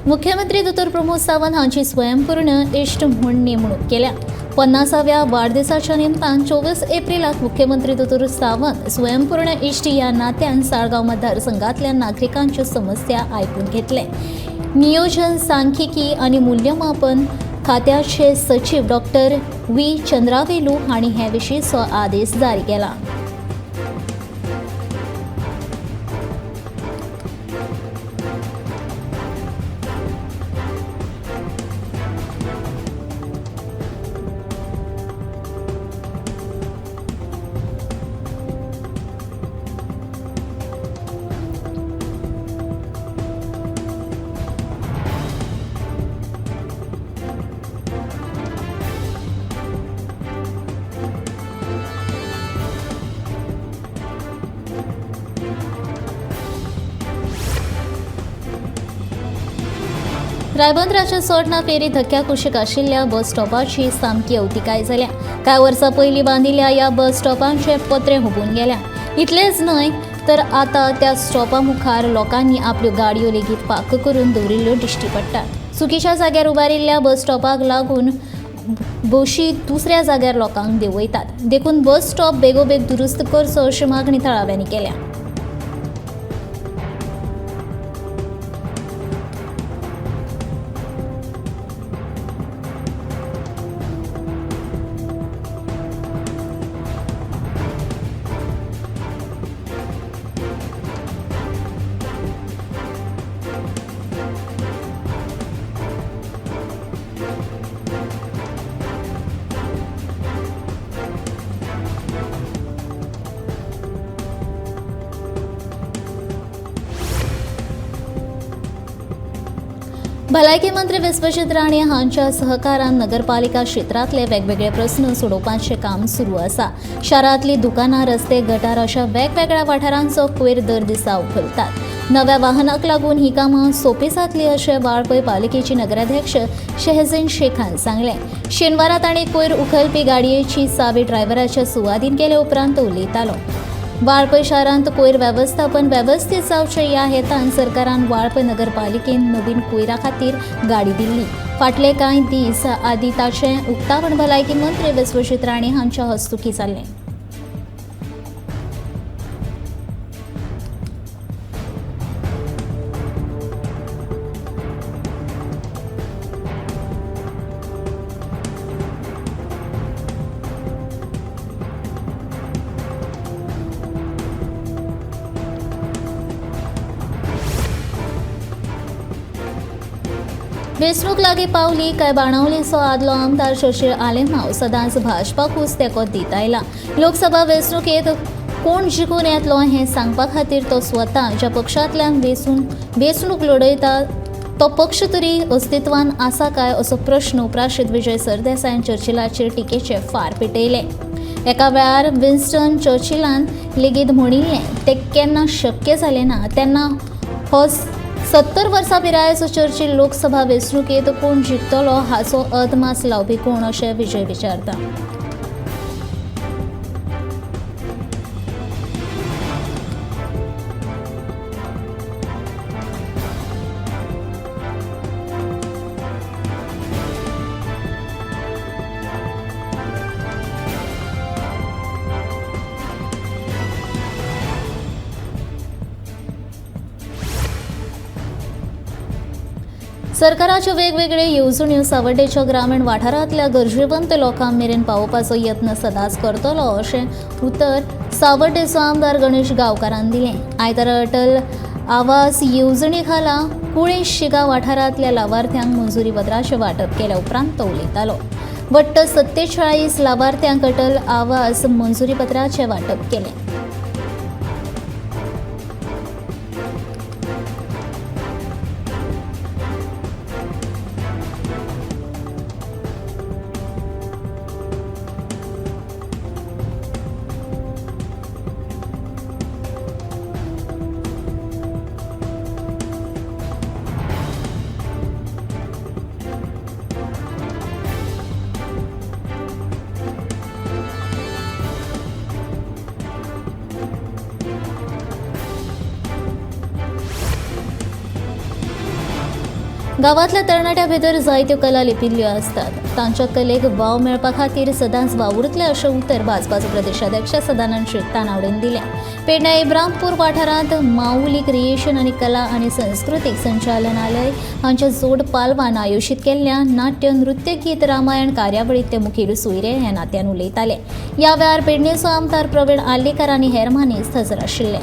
मुख्यमंत्री दोतोर प्रमोद सावंत हांची स्वयंपूर्ण इश्ट म्हूण नेमणूक केल्या. 50व्या वाडदिसाच्या निमतान 24 एप्रिलाक मुख्यमंत्री दोतोर सावंत स्वयंपूर्ण इश्ट ह्या नात्यान साळगांव मतदारसंघातल्या नागरिकांच्यो समस्या आयकून घेतले. नियोजन, सांख्यिकी आनी मूल्यमापन खात्याचे सचीव डॉक्टर व्ही चंद्रावेलू हांणी हे विशींचो आदेश जारी केला. रायबंदराच्या सोडणा फेरी धक्क्या कुशीक आशिल्ल्या बस स्टॉपाची सामकी अवतिकाय जाल्या. कांय वर्सां पयलीं बांदिल्ल्या ह्या बस स्टॉपांचे पत्रे हुबून गेल्या. इतलेंच न्हय तर आतां त्या स्टॉपा मुखार लोकांनी आपल्यो गाडयो लेगीत पार्क करून दवरिल्ल्यो दिश्टी पडटात. चुकीच्या जाग्यार उबारिल्ल्या बस स्टॉपाक लागून बशी दुसऱ्या जाग्यार लोकांक देंवयतात. देखून बस स्टॉप बेगोबेग दुरुस्त करचो अशी मागणी थळाव्यांनी केल्या. भलायकी मंत्री विश्वजीत राणे हांच्या सहकारान नगरपालिका क्षेत्रांतले वेगवेगळे प्रस्न सोडोवपाचें काम सुरू आसा. शारांतली दुकानां, रस्ते, गटार अशा वेगवेगळ्या वाठारांचो कोयर दर दिसा उखलतात. नव्या वाहनाक लागून ही कामां सोंपी जातली अशें वाळपय पालिकेची नगराध्यक्ष शहजीन शेखान सांगलें. शेनवारा तांणी कोयर उखलपी गाडयेची चावी ड्रायव्हराच्या सुवादीन केले उपरांत उलयतालो. वाळपय शारांत कोयर वेवस्थापन वेवस्थीत जावचें ह्या हेतान सरकारान वाळपय नगरपालिकेन नवीन कोयरा खातीर गाडी दिल्ली. फाटले कांय दीस आदीं ताचें उक्तावण भलायकी मंत्री विश्वजीत राणे हांच्या हस्तुकीं जाल्लें. वेंचणूक लागीं पावली काय बाणावलेचो आदलो आमदार शशीर आलेमाव सदांच भाजपाकूच तेंको दीत आयला. लोकसभा वेंचणुकेंत कोण जिखून येतलो हें सांगपा खातीर तो स्वता ज्या पक्षांतल्यान वेंचणूक लढयता तो पक्ष तरी अस्तित्वान आसा काय असो प्रश्न उप्राशीत विजय सरदेसायान चर्चिलाचेर टिकेचे फार पेटयले. एका वेळार विन्स्टन चर्चिलान लेगीत म्हणिल्लें तें केन्ना शक्य जालें ना तेन्ना हो 70 वर्सां पिरायेचो चर्चिल लोकसभा वेंचणुकेंत कोण जिखतलो हाचो अदमास लावपी कोण अशें विजय विचारता. सरकाराच्यो वेगवेगळ्यो येवजण्यो सावड्डेच्या ग्रामीण वाठारांतल्या गरजेवंत लोकां मेरेन पावोवपाचो यत्न सदांच करतलो अशें उतर सावड्डेचो आमदार गणेश गांवकारान दिलें. आयतारा अटल आवास येवजणे खाला कुळे शिगां वाठारांतल्या लावार्थ्यांक मंजुरी पत्राचें वांटप केल्या उपरांत तो उलयतालो. वट्ट 47 लावार्थ्यांक अटल आवास मंजुरी पत्राचें वांटप केलें. गांवांतल्या तरणाट्या भितर जायत्यो कला लिपिल्ल्यो आसतात. तांच्या कलेक वाव मेळपा खातीर सदांच वावुरतले अशें उतर भाजपाचो प्रदेशाध्यक्ष सदानंद शेट तानावडेन दिलें. पेडण्या इब्रामपूर वाठारांत माऊली क्रिएशन आनी कला आनी संस्कृतीक संचालनालय हांच्या जोड पालवान आयोजीत केल्ल्या नाट्य नृत्य गीत रामायण कार्यावळींत ते मुखेल सोयरे ह्या नात्यान उलयताले. ह्या वेळार पेडणेचो आमदार प्रवीण आर्लेकर आनी हेर मानेस्त हजर आशिल्ले.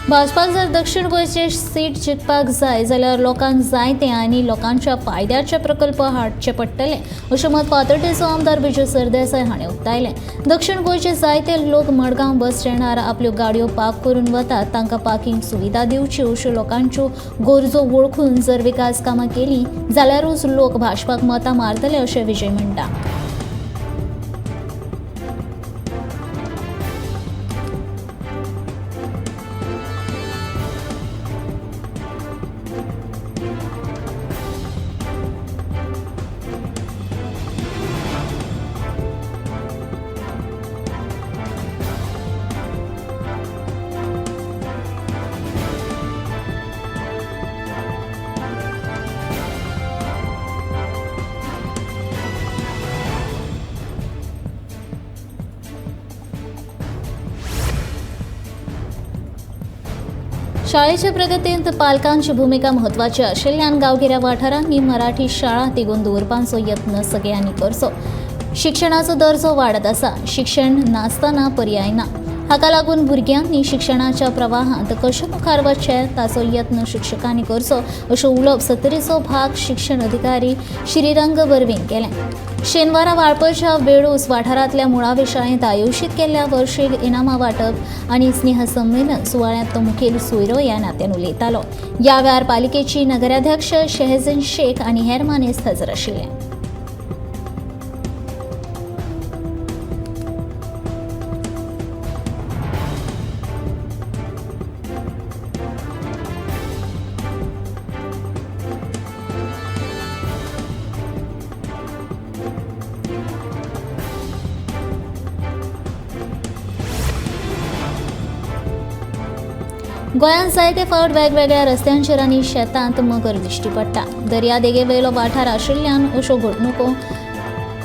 भाजपाक जर दक्षिण गोंयचे सीट जिखपाक जाय जाल्यार लोकांक जाय ते आनी लोकांच्या फायद्याचे प्रकल्प हाडचे पडटले अशें मत फातर्डेचो आमदार विजय सरदेसाय हाणें उक्तायलें. दक्षिण गोंयचे जायते लोक मडगांव बस स्टँडार आपल्यो गाडयो पार्क करून वतात, तांकां पार्किंग सुविधा दिवची अश्यो लोकांच्यो गरजो वळखून जर विकास कामां केलीं जाल्यारूच लोक भाजपाक मतां मारतले अशें विजय म्हणटा. शाळेच्या प्रगतींत पालकांची भूमिका म्हत्वाची आशिल्ल्यान गांवगिऱ्या वाठारांनी मराठी शाळा तिगोवन दवरपाचो यत्न सगळ्यांनी करचो. शिक्षणाचो दर्जो वाडत आसा. शिक्षण नासतना पर्याय ना. हाका लागून भुरग्यांनी शिक्षणाच्या प्रवाहांत कशें मुखार वचचें ताचो यत्न शिक्षकांनी करचो अशें उलोवप सत्तरीचो भाग शिक्षण अधिकारी श्रीरंग बर्वेन केलें. शेनवारा वाळपयच्या वेळूस वाठारांतल्या मुळावे शाळेंत आयोजीत केल्ल्या वर्षीक इनामां वांटप आनी स्नेहसंमेलन सुवाळ्यांत तो मुखेल सोयरो ह्या नात्यान उलयतालो. ह्या वेळार पालिकेची नगराध्यक्ष शहजीन शेख आनी हेर मानेस्त हजर आशिल्ले. गोंयांत जायते फावट वेगवेगळ्या रस्त्यांचेर आनी शेतांत मगर दिश्टी पडटा. दर्यादेगेवेलो वाठार आशिल्ल्यान अश्यो घडणुको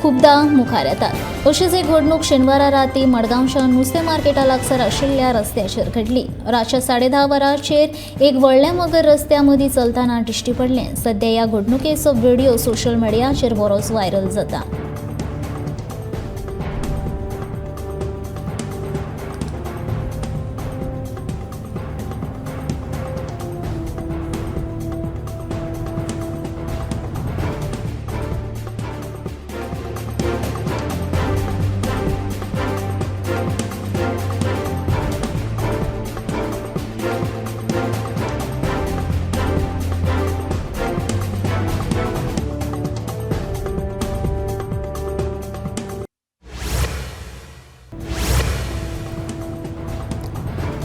खुबदां मुखार येतात. अशीच एक घडणूक शेनवारा राती मडगांवच्या नुस्तें मार्केटा लागसार आशिल्ल्या रस्त्याचेर घडली. रातच्या 10:30 वरांचेर एक व्हडलें मगर रस्त्या मदीं चलतना दिश्टी पडलें. सद्या ह्या घडणुकेचो व्हिडिओ सोशल मिडियाचेर बरोच व्हायरल जाता.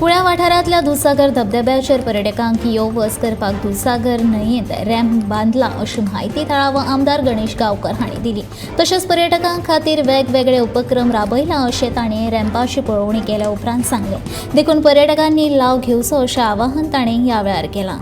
कुळ्या वाठारांतल्या दुधसागर धबधब्याचेर पर्यटकांक यो वच करपाक दुधसागर न्हंयेंत रॅम्प बांदला अशी म्हायती थळावो आमदार गणेश गांवकर हांणी दिली. तशेंच पर्यटकां खातीर वेगवेगळे उपक्रम राबयला अशें ताणें रॅम्पाची पळोवणी केल्या उपरांत सांगलें. देखून पर्यटकांनी लाव घेवचो अशें आवाहन ताणें ह्या वेळार केलां.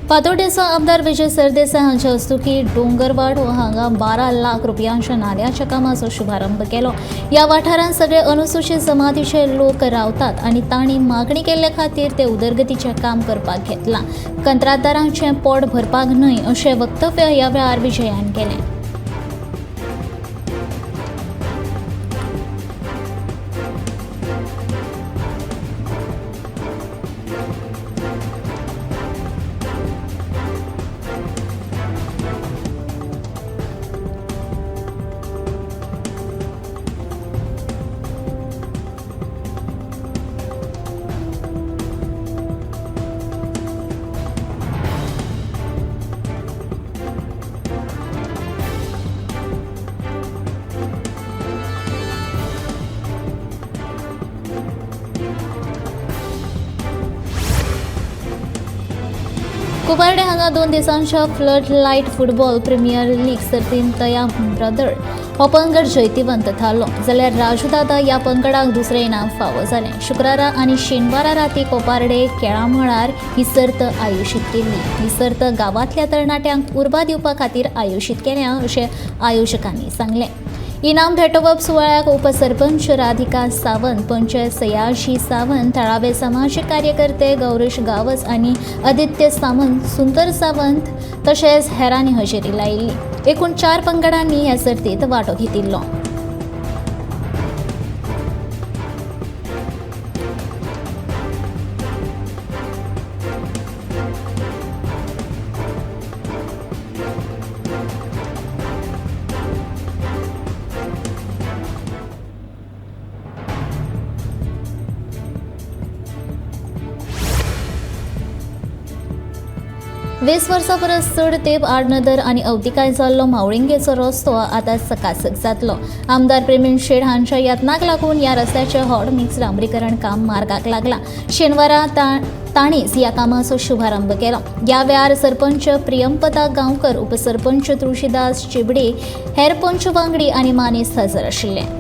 फातोड्डेचो आमदार विजय सरदेसाय हांच्या हस्तुकीं डोंगरवाडो हांगा 12 लाख रुपयांच्या नाल्याच्या कामाचो शुभारंभ केलो. ह्या वाठारांत सगळे अनुसूचित जमातीचे लोक रावतात आनी तांणी मागणी केल्ले खातीर ते उदरगतीचें काम करपाक घेतलां, कंत्राटदारांचें पोट भरपाक न्हय अशें वक्तव्य ह्या वेळार विजयान केलें. कुपार्डे हांगा 2 दिसांच्या flood light football premier league सर्तींत तया ब्रदर हो पंगड जैतिवंत थारलो, जाल्यार राजूदादा ह्या पंगडाक दुसरें इनाम फावो जालें. शुक्रारा आनी शेनवारा राती कोपार्डे खेळां मळार ही सर्त आयोजीत केल्ली. ही सर्त गांवांतल्या तरणाट्यांक उर्बा दिवपा खातीर आयोजीत केल्या अशें आयोजकांनी सांगलें. इनाम भेटोवप सुवाळ्याक उपसरपंच राधिका सावंत, पंच सयाजी सावंत, थळावे समाजीक कार्यकर्ते गौरीश गावस आनी आदित्य सामंत, सुंदर सावंत तशेंच हेरांनी हजेरी लायिल्ली. एकूण 4 पंगडांनी ह्या सर्तींत वांटो घेतिल्लो. वीस वर्सां परस चड तेंप आडनदर आनी अवतिकाय जाल्लो मावळिंगेचो रस्तो आतां चकाचक जातलो. आमदार प्रेमीण शेट हांच्या यत्नाक लागून ह्या रस्त्याचें हॉट मिक्स डांबरीकरण काम मार्गाक लागलां. शेनवारा ताणीच ह्या कामाचो शुभारंभ केलो. ह्या वेळार सरपंच प्रियंपदा गांवकर, उपसरपंच तुळशीदास चिबडे, हेर पंच वांगडी आनी मानेस्त हजर आशिल्ले.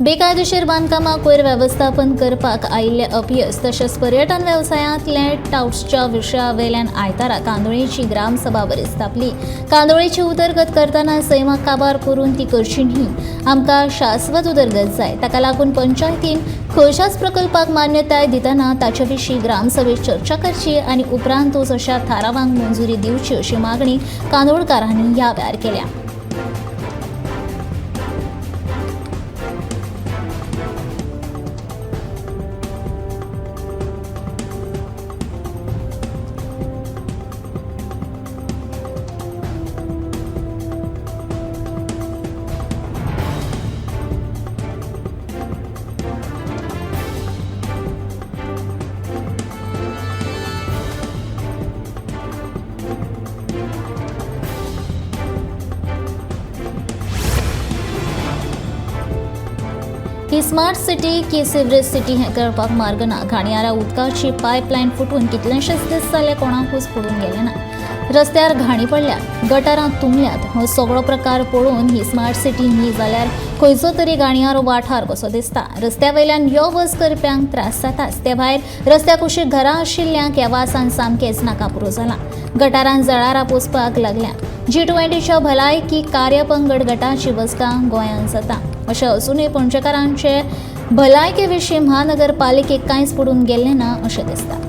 बेकायदेशीर बांदकामां कोयर वेवस्थापन करपाक आयिल्लें अपयश तशेंच पर्यटन वेवसायांतले टावट्सच्या विशया वयल्यान आयतारा कांदोळेची ग्रामसभा बरीच तापली. कांदोळेची उदरगत करतना सैमाक काबार करून ती करची न्ही, आमकां शाश्वत उदरगत जाय. ताका लागून पंचायतीन खंयच्याच प्रकल्पाक मान्यताय दितना ताचे विशीं ग्रामसभेत चर्चा करची आनी उपरांतूच अशा थारावांक मंजुरी दिवची अशी मागणी कांदोळकारांनी ह्या वेळार केल्या. ही स्मार्ट सिटी की सिवरेज सिटी हें कळपाक मार्ग ना. घाणयाऱ्या उदकाची पायपलायन फुटून कितलेशेच दीस जाले कोणाकूच पडून गेले ना. रस्त्यार घाणी पडल्यात, गटारां तुंबल्यात. हो सगळो प्रकार पळोवन ही स्मार्ट सिटी न्ही जाल्यार खंयचो तरी घाणयारो वाठार कसो दिसता. रस्त्या वयल्यान यो वच करप्यांक त्रास जाताच, ते भायर रस्त्या कुशीक घरां आशिल्ल्यांक ह्या वासान सामकेंच नाकापुरो जालां. गटारां जळारां पोसपाक लागल्यात. G20च्या भलायकी कार्यपंगड गटाची बसका गोंयांत जाता अशें अजुनूय पणजेकारांचे भलायके विशीं महानगरपालिकेक कांयच पडून गेल्लें ना अशें दिसता.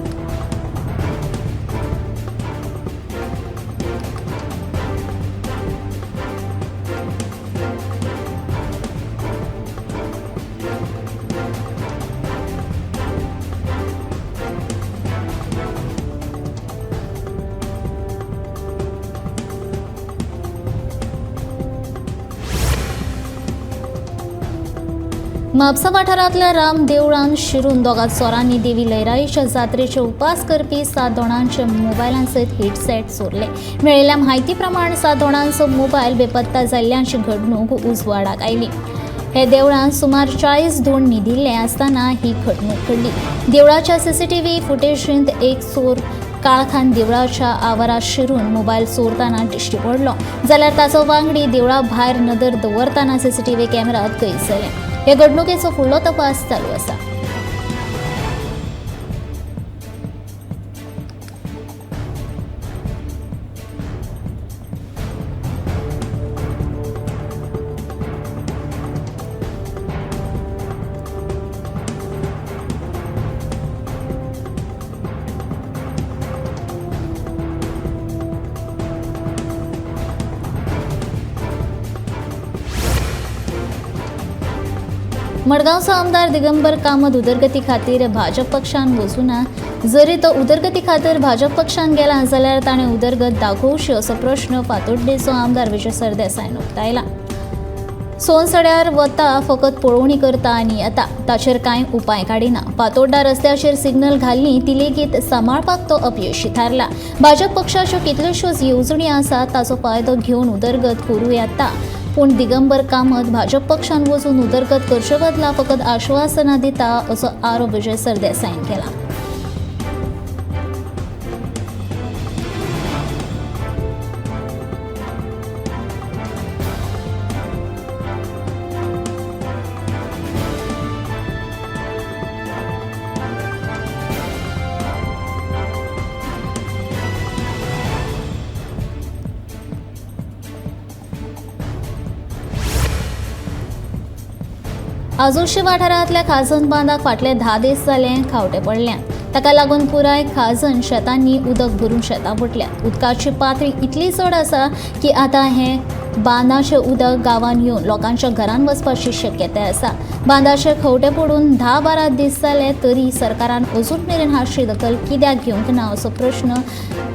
म्हापसा वाठारांतल्या राम देवळान शिरून दोगा चोरांनी देवी लयराईच्या जात्रेचे उपास करपी 7 जाणांचे मोबायलांसयत हेडसेट चोरले. मेळिल्ल्या म्हायती प्रमाण 7 जाणांचो मोबायल बेपत्ता जाल्ल्याची घडणूक उजवाडाक आयली. हे देवळान सुमार 40 धोण न्हिदिल्ले आसतना ही घडणूक घडली. देवळाच्या सीसीटीव्ही फुटेजींत एक चोर काळखान देवळाच्या आवारात शिरून मोबायल चोरताना दिश्टी पडलो, जाल्यार ताचो वांगडी देवळा भायर नदर दवरताना सीसीटीव्ही कॅमेरात कैद जाले. हे घडणुकेचो फुडलो तपास चालू आसा. मडगांवचो आमदार दिगंबर कामत उदरगती खातीर भाजप पक्षान वचूना. जरी तो उदरगती खातीर भाजप पक्षान गेला जाल्यार ताणें उदरगत दाखोवची असो प्रश्न फातोड्डेचो आमदार विजय सरदेसायान उक्तायला. सोनसड्यार वता फकत पळोवणी करता आनी येता, ताचेर कांय उपाय काडिना. फातोड्डा रस्त्याचेर सिग्नल घाल्ली ती लेगीत सांबाळपाक तो अपयशी थारला. भाजप पक्षाच्यो कितल्योश्योच येवजणी आसात ताचो फायदो घेवन उदरगत करूं येता, पूण दिगंबर कामत भाजप पक्षान वचून उदरगत करचे बदला फकत आश्वासनां दिता असो आरोप विजय सरदेसायान केला. आजोशी वाठारांतल्या खाजन बांदाक फाटले 10 दीस जाले खावटे पडल्यात. ताका लागून पुराय खाजन शेतांनी उदक भरून शेतां बुडल्यात. उदकाची पातळी इतली चड आसा की आतां हें बांदाचें उदक गांवांत येवन लोकांच्या घरांत वचपाची शक्यताय आसा. बांदाचे खवटे पडून 10-12 दीस जाले तरी सरकारान अजून मेरेन हाची दखल कित्याक घेवंक ना असो प्रश्न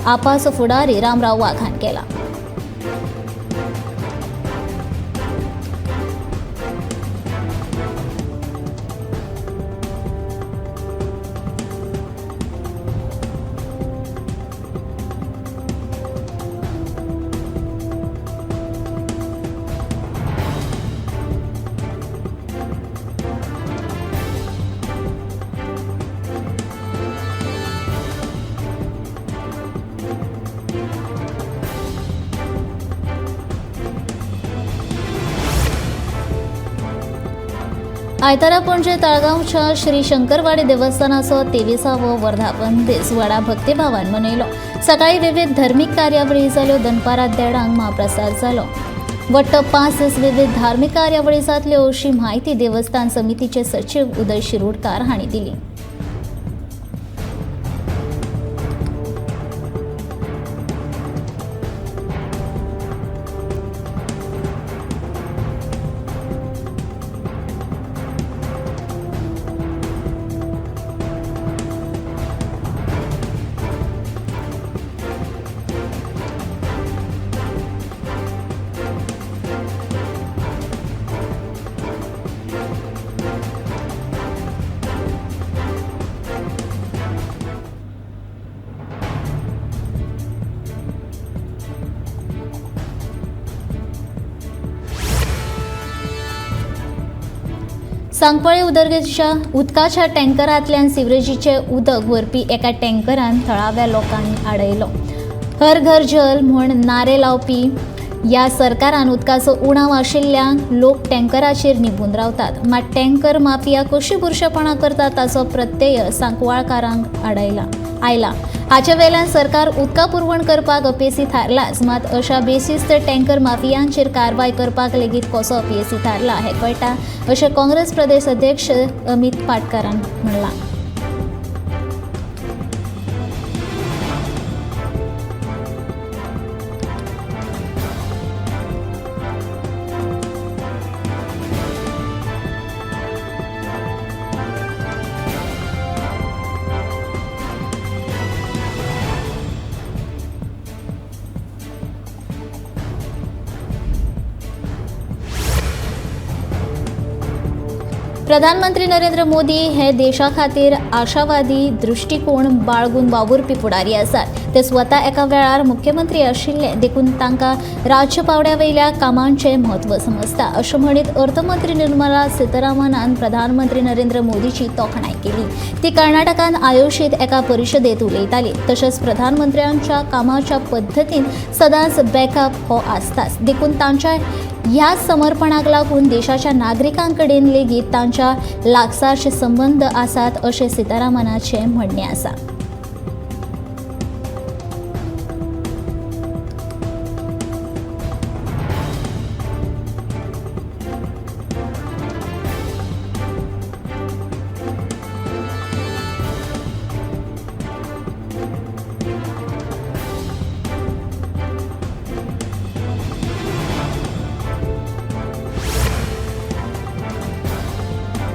आपाचो फुडारी रामराव वाघान केला. आयतारा पणजे ताळगांवच्या श्री शंकरवाडी देवस्थानाचो 23वो वर्धापन दीस व्हडा भक्तिभावान मनयलो. सकाळी विविध धर्मीक कार्यावळी जाल्यो. दनपारां 1:30 महाप्रसाद जालो. वट्ट 5 दीस विविध धार्मीक कार्यावळी जातल्यो अशी म्हायती देवस्थान समितीचे सचिव उदय शिरोडकार हांणी दिली. सांगपळे उदरगतीच्या उदकाच्या टँकरांतल्यान सिवरेजीचें उदक व्हरपी एका टँकरान थळाव्या लोकांक आडयलो. हर घर जल म्हूण नारे लावपी ह्या सरकारान उदकाचो उणाव आशिल्ल्यान लोक टँकराचेर निंबून रावतात. मात टँकर माफिया कशी बुरशेपणां करतात ताचो प्रत्यय सांकवाळकारांक आयला. हाचे वेल्यान सरकार उदका पुरवण करपाक अपेसी थारलाच, मात अशा बेशिस्त टँकर माफियांचेर कारवाय करपाक लेगीत कसो अपेसी थारला हें कळटा अशें काँग्रेस प्रदेश अध्यक्ष अमित पाटकारान म्हणलां. प्रधानमंत्री नरेंद्र मोदी हे देशा खातीर आशावादी दृश्टिकोण बाळगून वावुरपी फुडारी आसात. ते स्वता एका वेळार मुख्यमंत्री आशिल्ले देखून तांकां राज्य पावंड्या वयल्या कामांचें म्हत्व समजता अशें म्हणीत अर्थमंत्री निर्मला सीतारामनान प्रधानमंत्री नरेंद्र मोदीची तोखणाय केली. ती कर्नाटकान आयोजीत एका परिशदेंत उलयताली. तशेंच प्रधानमंत्र्यांच्या कामाच्या पद्दतीन सदांच बॅकअप हो आसताच देखून तांच्या ह्या समर्पणाक लागून देशाच्या नागरिकां कडेन लेगीत तांच्या लागसारचे संबंद आसात अशें सीतारामनाचें म्हणणें आसा.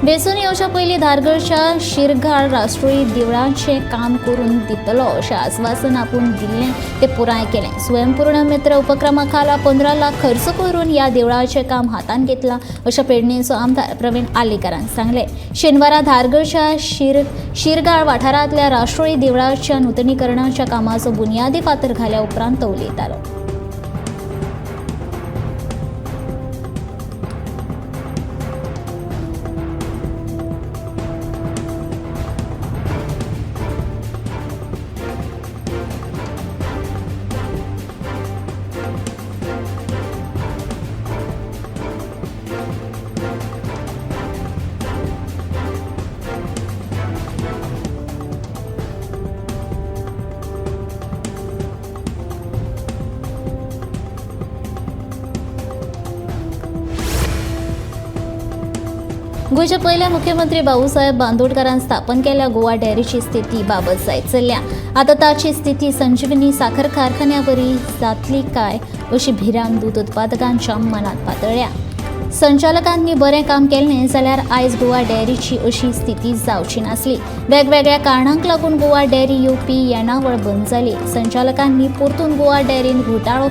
वेंचून येवच्या पयलीं धारगळच्या शिरघाळ राष्ट्रीय देवळाचें काम करून दितलो अशें आस्वासन आपूण दिल्लें तें पुराय केलें. स्वयंपूर्ण मित्र उपक्रमा खाला 15 लाख खर्च करून ह्या देवळाचें काम हातांत घेतलां अशें पेडणेचो आमदार प्रवीण आर्लेकारान सांगलें. शेनवारा धारगळच्या शिरगाळ वाठारांतल्या राष्ट्रीय देवळाच्या नुतनीकरणाच्या कामाचो बुन्यादी फातर घाल्या उपरांत तो उलयतालो. गोंयच्या पयल्या मुख्यमंत्री बाबूसाहेब बांदोडकारान स्थापन केल्ल्या गोवा डेअरीची स्थिती बाबत जायत चल्ल्या. आतां ताची स्थिती संजीवनी साखर कारखान्यावरी जातली काय अशी भिरांत दूद उत्पादकांच्या मनांत पातळ्ळ्या. संचालकांनी बरें काम केल्लें जाल्यार आयज गोवा डेअरीची अशी स्थिती जावची नासली. वेगवेगळ्या कारणांक लागून गोवा डेअरी येवपी येणावळ बंद जाली. संचालकांनी परतून गोवा डेअरीन घोटाळो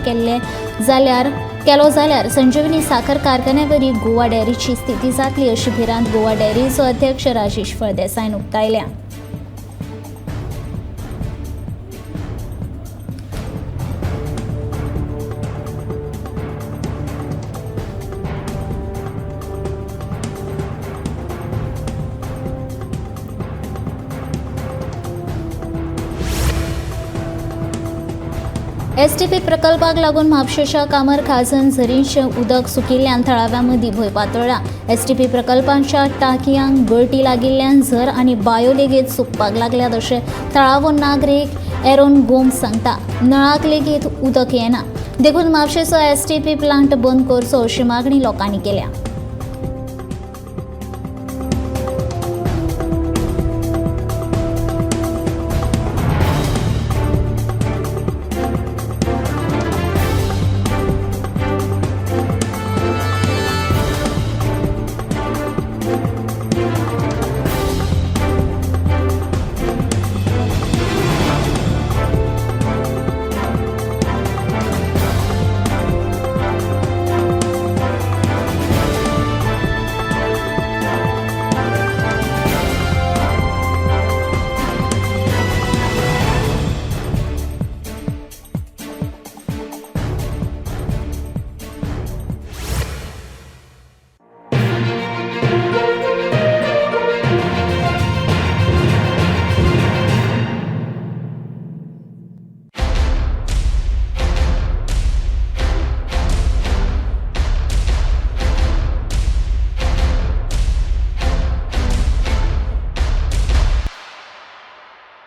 केलो जाल्यार संजीवनी साखर कारखान्यावरी गोवा डेअरीची स्थिती जातली अशी भिरांत गोवा डेअरीचो अध्यक्ष राजेश फळदेसायन उक्तायल्या. एसटीपी प्रकल्पाक लागून म्हापशेच्या कामर खाजन झरींचें उदक सुकिल्ल्यान थळाव्यां मदीं भंय पातळ्ळा. एसटीपी प्रकल्पांच्या टांकयांक गळटी लागिल्ल्यान झर आनी बायो लेगीत सुकपाक लागल्यात अशें थळावो नागरीक एरोन गोम्स सांगता. नळाक लेगीत उदक येना देखून म्हापशेचो एसटीपी प्लांट बंद करचो अशी मागणी लोकांनी केल्या.